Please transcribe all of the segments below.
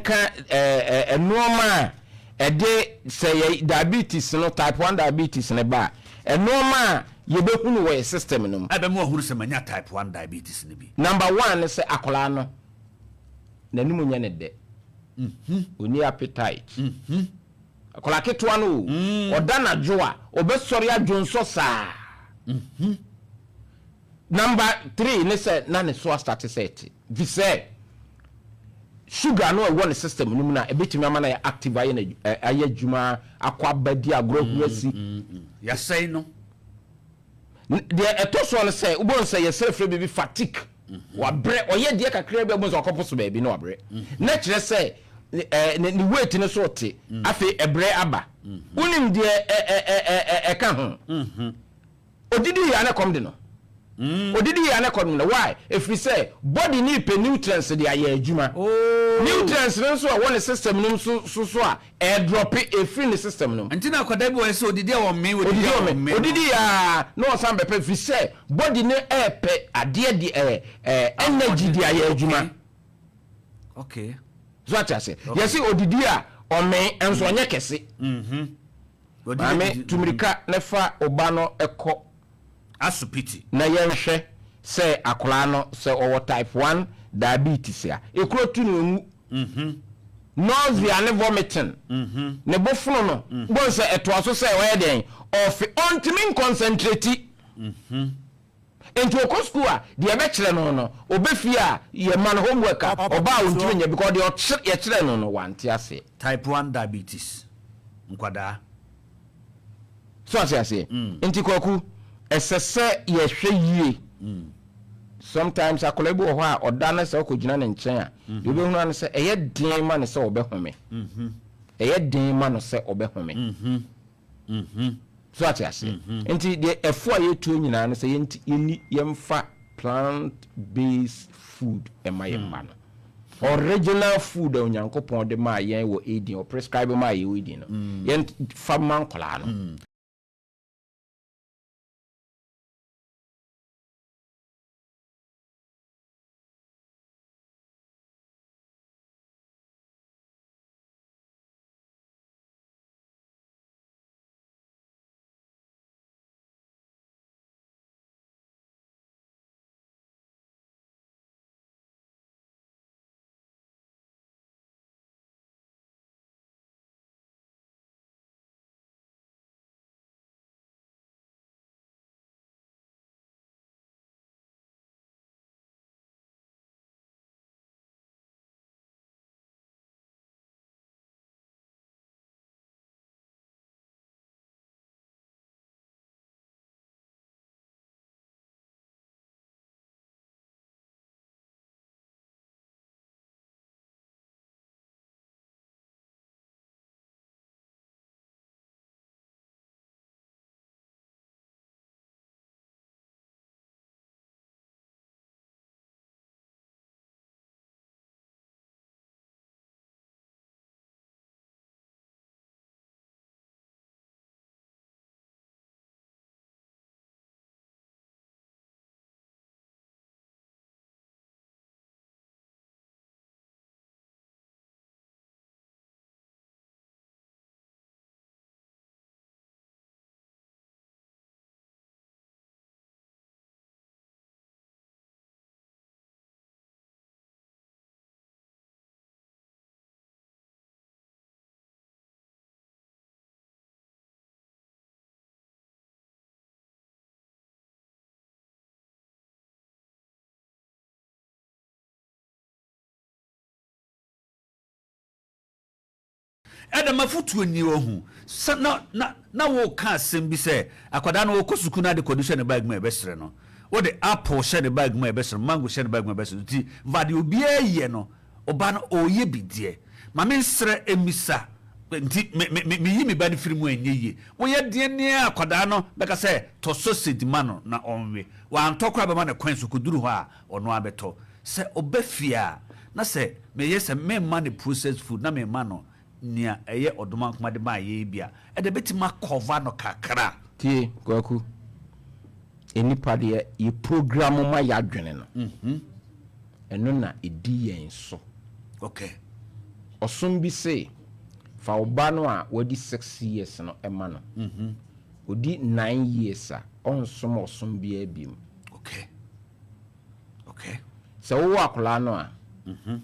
Yɛnka ɛɛ nnoɔma a ɛde sɛ yɛ diabetes no, type 1 diabetes no ba a, nnoɔma a yɛbɛhunu wɔ yɛ system no mu. Ɛbɛma wahunu sɛ manya type 1 diabetes no bi. Number one ne sɛ akwadaa no n'anim nyɛ ne dɛ. Ɔnni appetite. Akwadaa ketewa no o, ɔda anadwo a, ɔbɛsɔre adwonsɔ saa. Number tree ne sɛ na ne so astate sɛ ɛte fisɛ sugar no a ɛwɔ ne system no mu no a ɛbɛtumi ama no ayɛ active ayɛ no ayɛ adwuma akɔ aba di agorɔ ahuru asi. Yɛasɛe no. Deɛ ɛtɔ soɔ no sɛ wobɛhu sɛ yɛsrɛ frɛ biribi fatigue wabrɛ ɔyɛ deɛ kakra bi a wobɛhu sɛ wakɔpo so baabi na wabrɛ na kyerɛ sɛ ne ne weight no so te afei ɛbrɛ aba wonim deɛ ɛka ho. Odidi yie a na ɛkɔm de no. Odidi yie a na ɛkɔm de no. Why? Ɛfiri sɛ body no repɛ nutrients de ayɛ adwuma. Nutrients no nso a ɛwɔ ne system no mu nso so so a, ɛredrɔpe, ɛfiri ne system no mu. Nti na akwadaa bi wɔ hɔ sɛ odidi a ɔmmee, odidi a ɔmmee no. Odidi yie a na ɔsan bɛpɛ ɛfiri sɛ body no repɛ adeɛ de ɛɛ ɛɛ energy de ayɛ adwuma. Okay. So ate aseɛ? Yɛse odidi a ɔmmee nso ɔnyɛ kɛse. Maame, tu mmirika na fa wo ba no kɔ. Asopiti. Na yɛnhwɛ sɛ akwadaa no, sɛ ɔwɔ type one diabetes a, ekuro tu no enwu. Nausea ne vomiting, ne bo fono no, wobɛhu sɛ ɛtoa so sɛ ɔyɛ dɛn, ɔfe, ɔntumi nkɔnsɛntreti. Nti ɔkɔ sukuu a, deɛ yɛbɛkyerɛ no no, ɔbɛ fie a, yɛma no homework a, ɔba a ɔntumi nyɛ because deɛ yɛkyerɛɛ no no, wante aseɛ. Type 1 diabetes, nkwadaa. So ate aseɛ? Nti Kwaku, ɛsɛ sɛ yɛhwɛ yie. Sometimes akwadaa bi wɔ hɔ a, ɔda na sɛ wokɔgyina ne nkyɛn a, deɛ wobɛhunu ara ne sɛ ɛyɛ den ma no sɛ ɔbɛhome. Ɛyɛ den ma no sɛ ɔbɛhome. So ate aseɛ? Nti deɛ ɛfo a yɛtuo nyinaa ne sɛ yɛnni, yɛmfa plant based food mma yɛn mma no. Original food a Onyankopɔn de maa yɛn wɔ Eden, ɔ prescribe maa yɛn wɔ Eden no, yɛmfa mma nkwadaa no. Ɛda m'afotuo nie wahu sɛ na na na woka asɛm bi sɛ akwadaa no ɔkɔ sukuu na ade kwadu hyɛ ne bag mu a ɛbɛsrɛ no wode apple hyɛ ne bag mu a ɛbɛsrɛ no mango hyɛ ne bag mu a ɛbɛsrɛ no nti va deɛ obiara yɛ no ɔba no ɔreyɛ bi deɛ ma mensrɛ mmisa nti me me me meyi me ba no firi mu a ɛnyɛ yie woyɛ deɛ nea akwadaa no bɛka sɛ tɔ sausage ma no na ɔnwe wantɔ koraa bɛma no kwan so kɔduru hɔ a ɔno ara bɛtɔ Sɛ ɔba fie a, na sɛ meyɛ sɛ memma no processed food na mema no nea ɛyɛ ɔdomankoma de maa yɛn yi bi a, ɛde bɛtumi akɔva no kakra. Tie, Kwaku, nnipa deɛ yɛ program ma y'adwene no, ɛno na ɛdi yɛn so. Okay. Ɔsom bi se, fa wo ba no a wadi 6 years no ma no. Ɔdi 9 years a, ɔnsom ɔsom biara biom. Sɛ wowɔ akwadaa no a,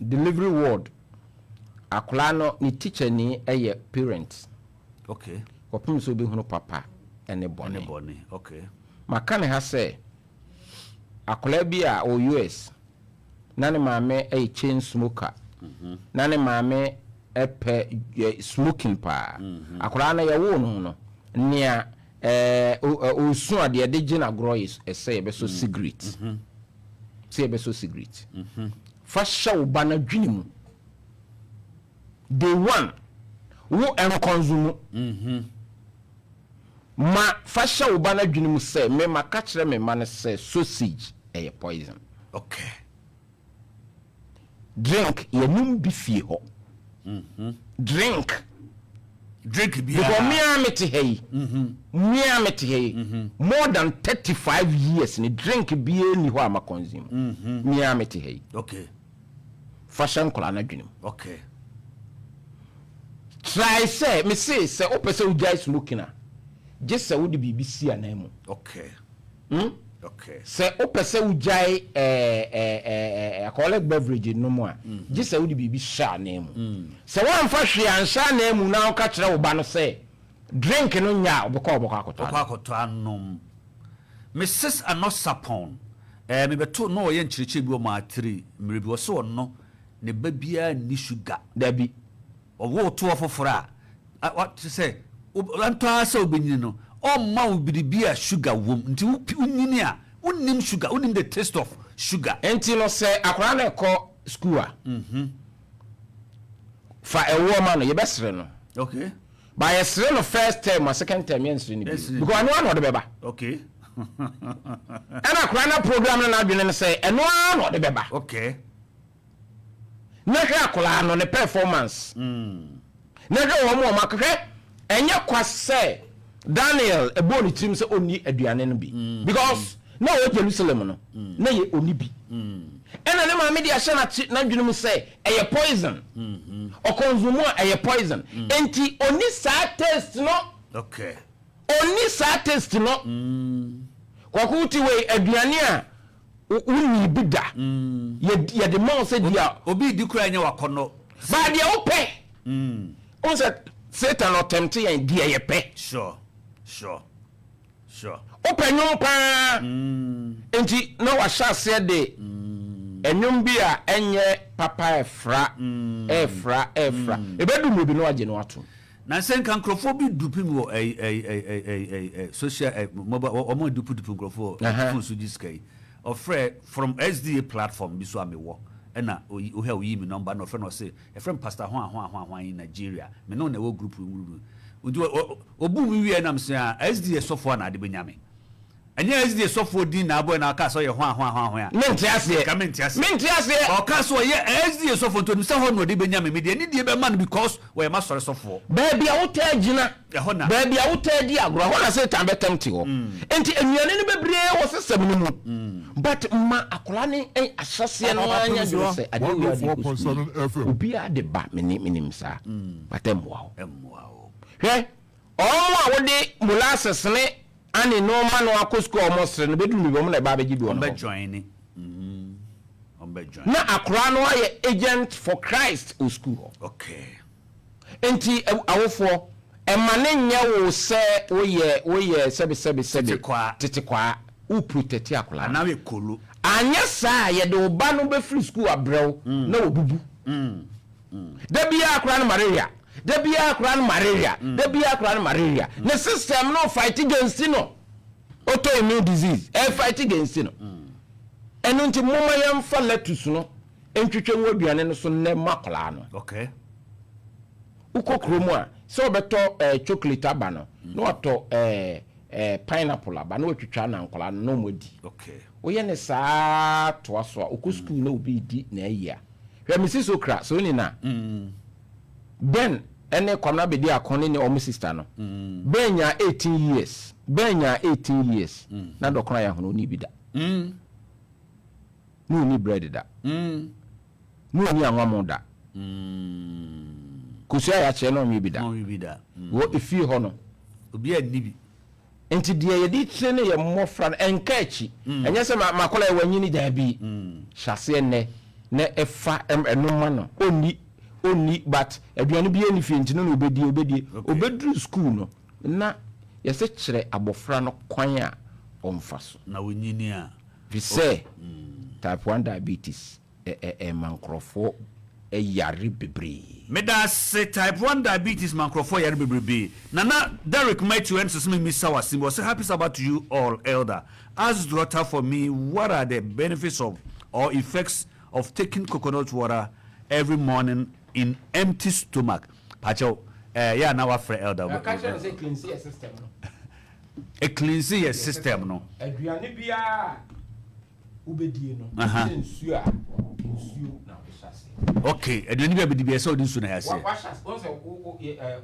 delivery ward, akwadaa no ne teacher ni yɛ parent. Kɔpem sɛ wobɛhunu papa ne ɛne bɔne. Bɔne, okay. Maka ne ha sɛ akwadaa bi a ɔwɔ US na ne maame yɛ chain smoker, na ne maame pɛ smoking paa. Akwadaa no yɛwoo no no, nea ɔsu a deɛ de gye n'agorɔ yɛ sɛ yɛbɛsɔ cigarette, sɛ yɛbɛsɔ cigarette. Fa hyɛ wo ba no adwene mu day one, wo nconsume mu. Ma fa hyɛ wo ba no adwene mu sɛ me ma ka kyerɛ me ma no sɛ sausage ɛyɛ poison. Drink, yɛnum bi fie hɔ, drink. Drink because biara. Mea mete ha yi, mea mete ha yi more than 35 years ni, drink biara ni hɔ a ma consume. Mea mete ha yi. Fa hyɛ nkɔla no adwene mu. Try sɛ mese sɛ wopɛ sɛ wogyae smoking a, gye sɛ wode biribi si anan mu. Sɛ wopɛ sɛ wogyae alcoholic beverage nom a, gye sɛ wode biribi hyɛ anan mu. Sɛ woamfa hwee anhyɛ anan mu na woka kyerɛ wo ba no sɛ drink no nyɛ a, wobɛkɔ akɔtɔ ɔkɔ ano. Akɔtɔ anom. Mrs Anosapɔn, mebɛto na ɔyɛ nkyerɛkyerɛ bi wɔ maatiri mmerɛ bi, ɔsɛ ɔno ne ba biara nni sugar. Dabi. Ɔwɔ toɔ foforɔ a te sɛ ntɔ ara sɛ wobɛnyini no, ɔmma wo biribi a sugar wom, nti wonyini a wonnim sugar, wonnim the taste of sugar. Nti no sɛ akwaraa no ɛkɔ school a, fa ɛwoɔ ma no, yɛbɛsere no. Ba yɛsere no first term a, second term yɛnsere no Yɛnsere bio because ɛno ara na ɔde bɛba. Ɛna akwaraa no program no n'adwene no sɛ ɛno ara na ɔde bɛba. Na hwɛ akwaraa no ne performance, na hwɛ wɔn a wɔn akɔhwɛ. Ɛnyɛ kwa sɛ Daniel ɛbɔɔ ne tirim sɛ ɔnni aduane no bi, because na ɔwɔ Jerusalem no na yɛ ɔnni bi, ɛna ne maame de ahyɛ n'adwene mu sɛ ɛyɛ poison, ɔconsume a ɛyɛ poison, nti ɔnni saa taste no. Ɔnni saa taste no. Kɔkɔ ti wei, aduane a wonni bi da, yɛde ma wo sɛ di a, obi di kura nyɛ wakɔnɔ. Baa deɛ wopɛ wohu sɛ Satan ɔtempt yɛn deɛ yɛpɛ. Wopɛ nnwom paa, nti na wahyɛ aseɛ de nnwom bi a ɛnyɛ papa ɛfra ɛfra ɛfra, ɛbɛdu mmerɛ bi na wagye no atom. Na sɛ nka nkurɔfoɔ bi dupe mi wɔ ɛyi ɛyi ɛyi ɛyi ɛyi ɛyi social mobile, wɔn a dupe dupe nkurɔfoɔ phone so gye sika yi, ɔfrɛ from SDA platform bi so a mewɔ, ɛna oyi ohɛ oyi mi number na ɔfrɛ na ɔse ɛfrɛ mi Pastor hwan hwan hwan hwan in Nigeria, me ne wo na ɛwɔ group mu nti ɔbu mi wie nam sɛ a SDA sɔfoɔ a na ade bɛnya me, ɛnyɛ SDA sɔfoɔ din na abɔ na aka sɛ ɔyɛ hwan hwan hwan hwan a. Mente aseɛ. Ka mente aseɛ. Mente aseɛ. Ɔka sɛ ɔyɛ SDA sɔfoɔ nti onim sɛ hɔ na ɔde bɛnya me, me deɛ ne die bɛma no because wɔyɛ m'asɔre sɔfoɔ. Baabi a wotaa gyina, ɛhɔ na baabi a wotaa di agorɔ, ɛhɔ na Satan bɛtempt hɔ. Nti nnuane no bebree wɔ system no mu, but ma akwadaa ne ahyɛseɛ no ara nyɛ adwene sɛ adeɛ wei ade kɔ sukuu 104.7 FM. Obiara de ba mene menim saa, but ɛmmoa wo. Ɛmmoa wo. Hwɛ, ɔmo a wode molasses ne ane nneɛma no akɔ sukuu a ɔmo sere no, bɛduru baabi ɔmo na ɛba abɛgye bi wɔ no ɔmbɛ hɔ. Join ne ɔmbɛ join. Na akwadaa no ayɛ agent for Christ wɔ sukuu hɔ. Nti awofoɔ, ɛma ne nyɛ wo sɛ woyɛ sɛbi sɛbi sɛbi. Tete kwaa. Tete kwaa, wo protect akwadaa no. Anaa yɛ kolo. Anyɛ saa a, yɛde wo ba no bɛfiri sukuu abrɛw na wɔbubu da biara. Akwadaa no malaria da biara, akwadaa no malaria da biara, akwadaa no malaria, ne system no fight against no, autoimmune disease ɛ fight against no. Ɛno nti momma yɛmfa lettuce no ntwitwa ngu aduane no so nnɛ ma akwadaa no. Wokɔ kurom a, sɛ wɔbɛtɔ chocolate aba no na watɔ pineapple aba na watwitwa na nkwadaa no na wɔn adi. Woyɛ ne saa toa so a, wokɔ sukuu na obi di na ayi a, hwɛ Mrs Okra sɛ oni na Ben ɛne Kwamina bɛdi ako ne ɔmo sister no. Ben nya 18 years, Ben nya 18 years na dɔkono ayɛ ahono oni bi da na oni bread da na oni anwamo da. Kosua a yɛakyerɛ no ɔnwe bi da. Ɔnwe bi da. Wɔ efie hɔ no. Obiara nni bi. Nti deɛ yɛde kyerɛ ne yɛ mmɔfra no, ɛnka akyi. Ɛnyɛ sɛ m'akwadaa yi wanyini, daabi. Hyɛ aseɛ nnɛ na ɛfa ɛno ma no. Ɔnni, ɔnni but aduane biara nni fie nti no na ɔbɛdie, ɔbɛdie. Ɔbɛduru sukuu no na yɛsɛ kyerɛ abɔfra no kwan a ɔmfa so. Na ɔnyini a. Firi sɛ type 1 diabetes ɛma nkorɔfoɔ yare bebree. Medase type 1 diabetes ma nkorɔfoɔ yare bebrebe. Nana Derrick Matthew ɛnso sɛ memmisa wo asem bi ɔse happy Sabbath to you all elder ask drɔta for me what are the benefits of or effects of taking coconut water every morning in empty stomach pakyɛw eh yɛ a na wafrɛ elder. Ka kyerɛ no sɛ cleanse yɛ system no. Ecleanse yɛ system no. Aduane biara a wobɛdie no, wosɛ nsuo a, nsuo na wode hyɛ aseɛ. Okay, aduane bi a bɛdi bi ɛsɛ wode nsuo na ɛhyɛ aseɛ. Wahyɛ aseɛ, wɔn sɛ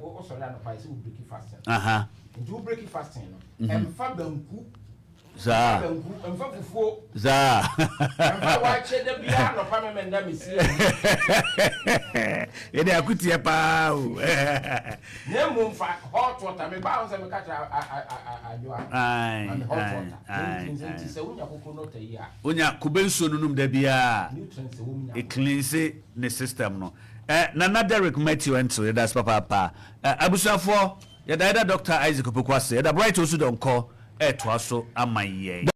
wosɔre anɔpa ɛsɛ wo break fasting. Nti wo break fasting no, ɛmfa banku. Saa. Ɛmfa banku, ɛmfa fufuo. Saa. Ɛmfa waakye da biara anɔpa mɛmɛ nda mesie. Yɛde akotia paa o. Na mmom fa hot water, me baa ho sɛ meka kyerɛ Adwoa. Ae, Ma me hot ae, water. ae, Nti ae. sɛ wonya coconut ayi a. Wonya kube nsuo no nom da biara. Nutrients wɔ mu nyinaa. It cleanse ne system no. Eh, Nana Derrick Matthew Entso, yɛda ase papaapa. Eh, abusuafoɔ, yɛda yɛda Doctor Isaac Opoku ase, yɛda Bright Osu Donkor ɛretoa so ama yɛn.